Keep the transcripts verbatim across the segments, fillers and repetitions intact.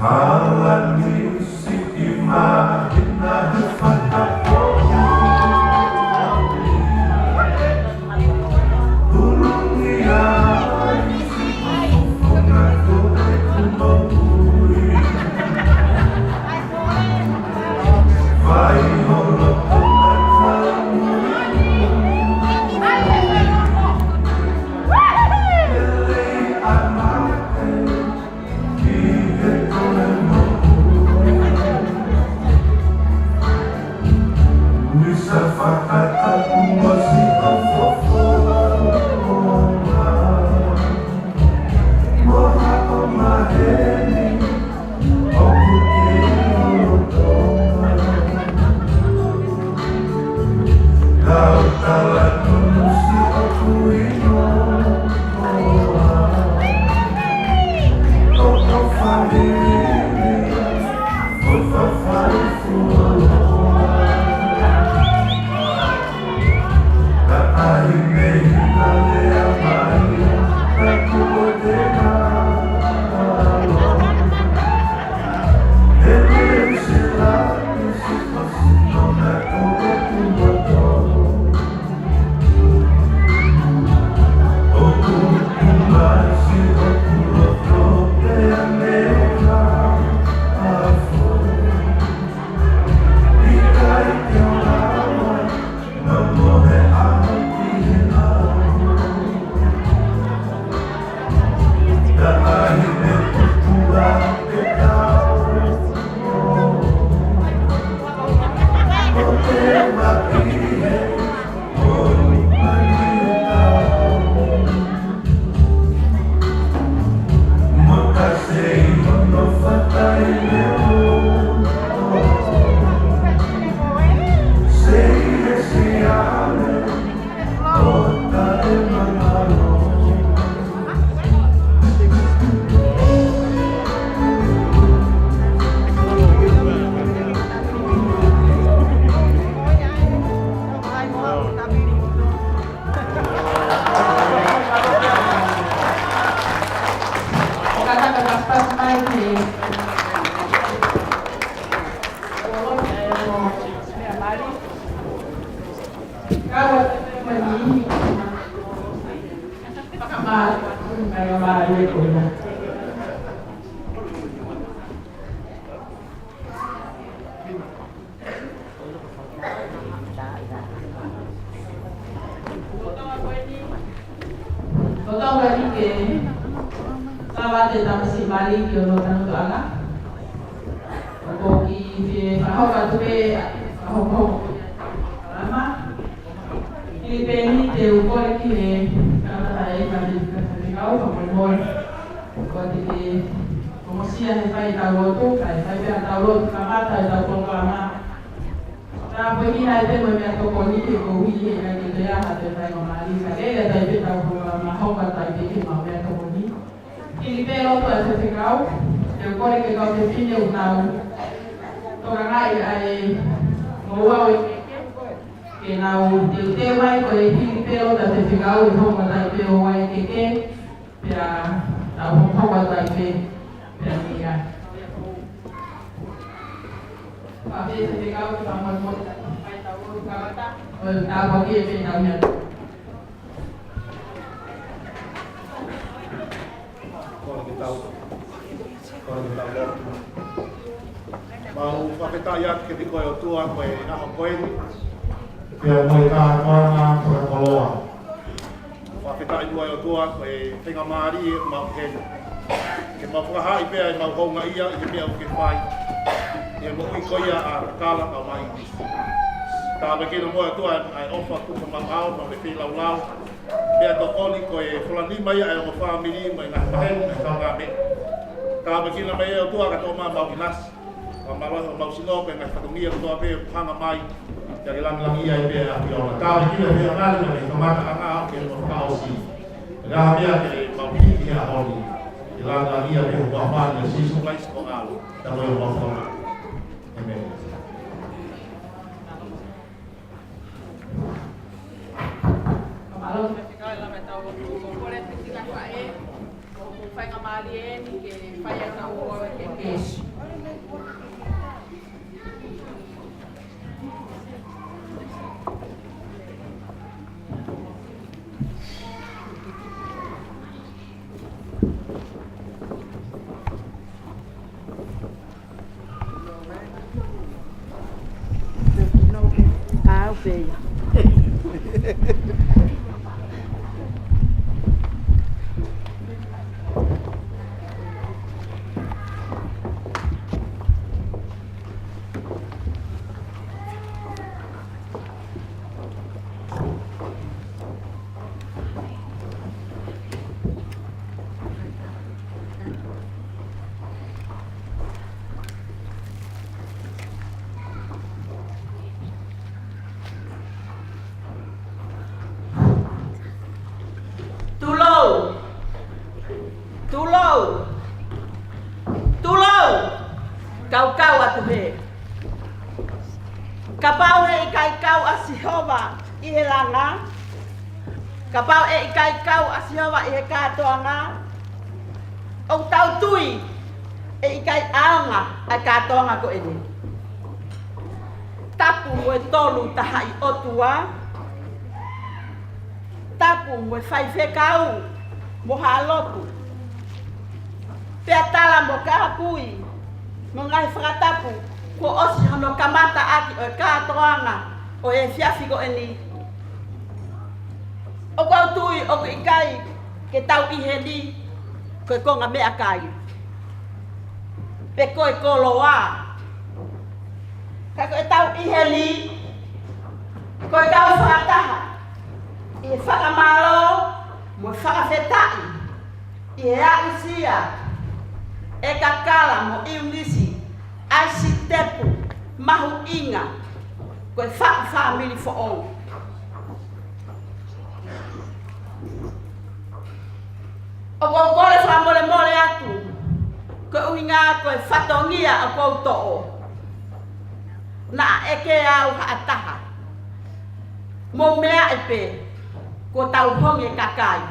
Palani siʻi māhina he fakapō. Ulungi ai siʻi fuka ko e kumo ui. Vai holo ko e tamu. Lelei a mate. Ko e tau eni ke lava atu e tamasiʻi mali ki hono tangutuʻanga. ʻOku ou kiʻi fie fakahoko atu pē, fakahoko. Lama. Hili pē eni te u kole ki he kamata e ka te ka te kau ka moe moe. Ko te ke ongosia he fai tau lotu, kae fai pē ʻa tau lotu kamata e tau polokalama. Ka poini ai pē mo e meʻatokoni he koeʻuhi he ʻikai ke toe ʻi ai ha toe faingamālie ka lele atu ai pē tau polokalama, hoko atu ai pē ke maʻu meʻatokoni. Hili pē lotu ʻa e faifekau, te u kole ke kau fefine ʻoku nau tokangaʻi ʻa e moua ʻo e keke, ke nau teuteu mai ko e hili pē lotu ʻa e faifekau ʻi hono ʻomai pē ʻo e keke, pea tau hokohoko atu ai pē, pea mea. Pea pē faifekau ke tau moemoe, fai tau lotu kamata, ʻo tau paki e pē tau mea. Kole ke tau, kole ke tau lotu. Mau fakafetaʻi atu kiate koe ʻOtua ko e ʻaho ko eni. Pea mo e kātoanga fakakoloa. Fakafetaʻi muʻa ʻOtua ko e faingamālie ʻoku mau ʻi heni. Ke mau fakahaaʻi pē ʻemau houngaʻia ʻi he meʻa ʻoku ke fai. ʻI he moʻui ko ia ʻa Takala kae ʻumaʻā ʻIngilisi. Tāpuekina muʻa ʻOtua ʻa e ʻofa kuo mau ʻaonga mo e feilaulau. Meʻatokoni ko e fola nima ia ʻa e ongo fāmili mo e ngaahi maheni mo e kaungāmeʻa. Tāpuekina mai ʻOtua ka toʻo mai ʻemau ʻinasi. Ka mālō homau sino ko e ngaahi fatongia kotoa pē ʻoku hanga mai. Ke ke langilangiʻia ai pē ʻa e ʻAfiona. Tāpuekina pē ʻa e ngaahi ngaahi kamataʻanga ke nau fakaʻosi. Ka meʻa ke mau hiki he ʻaho ni. Ke langilangiʻia pē ho huafa ʻia Sīsū Kalaisi ko ho ʻAlo. Ka ko homau Fakamoʻui. ʻĒmeni. Ka mālō, ka fika e lama tau, ko kole piti ka kua e, ko Faingamālie eni ke fai ʻa e kau ʻo e keikei. Tulou! Tulou! Tulou! Kau kau atu hē. Kapau he ʻikai kau ʻa Sihova ʻi he langa, kapau ʻe ʻikai kau ʻa Sihova ʻi he kātoanga, ʻoku tau tui ʻe ʻikai ʻaonga ʻa e kātoanga ko eni. Tapu mo e Tolu Tahaʻi ʻOtua, tapu mo e faifekau mo ha lotu, pea tala mo kāpui mo e ngaahi fakatapu kuo ʻosi hono kamataʻaki ʻo e kātoanga ʻo e efiafi ko eni. ʻOku ou tui ʻoku ʻikai ke tau ʻi heni ko e konga meʻakai pe ko e koloa. Ka ko ʻetau ʻi heni ko e kau fakataha ʻi he fakamālō mo e fakafetaʻi ʻi he aʻusia ʻe Kakala mo ʻIunisi ʻa e sitepu mahuʻinga ko e faʻu fāmili foʻou. ʻOku ou kole fakamolemole atu, ko e ʻuhinga ko e fatongia ʻoku ou toʻo, naʻa ʻeke au ha taha, mou meaʻi pē, kuo tau honge kakai.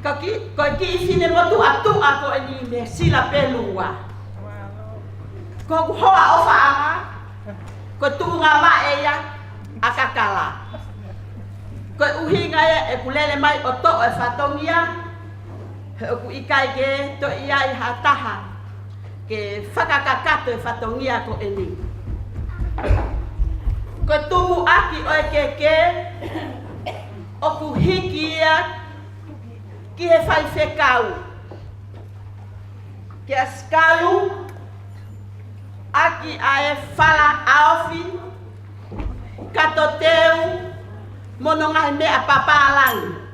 Ko ki-, ko e kiʻi fine motuʻa tuʻa ko eni mei Sila Pelua. Ko hoku hoa ʻofaʻanga, ko e tuʻunga vaʻe ia ʻa Kakala. Ko e ʻuhinga ia ʻeku lele mai ʻo toʻo e fatongia, he ʻoku ʻikai ke toe ʻi ai ha taha ke fakakakato e fatongia ko eni. Ko e tumuʻaki ʻo e keke, ʻoku hiki ia ki he faifekau, kia Sikalu, ʻaki ʻa e fala ʻaofi, kato teu, mo hono ngaahi meʻa papālangi.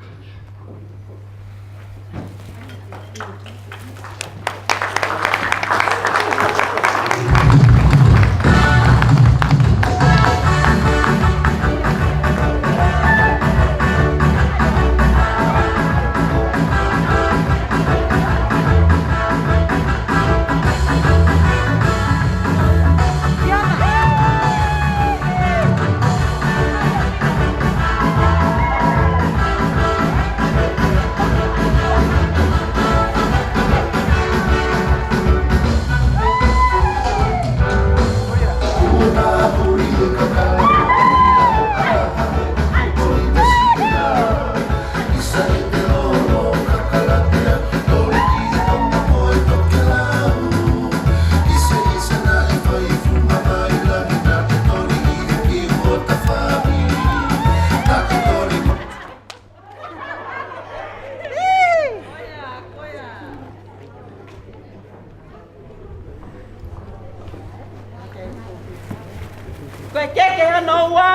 Ko e keke hono ua,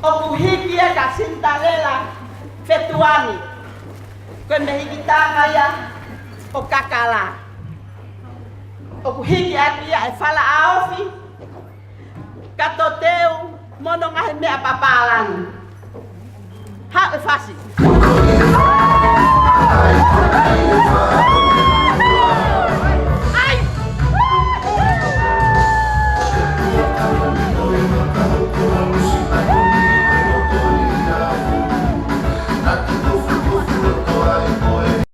ʻoku hiki ia kia Sinitalela Fetuani. Ko e mehikitanga ia ʻo Kakala. ʻOku hiki ʻaki ia e fala ʻaofi, kato teu, mo hono ngaahi meʻa papālangi. Haʻu e fasi.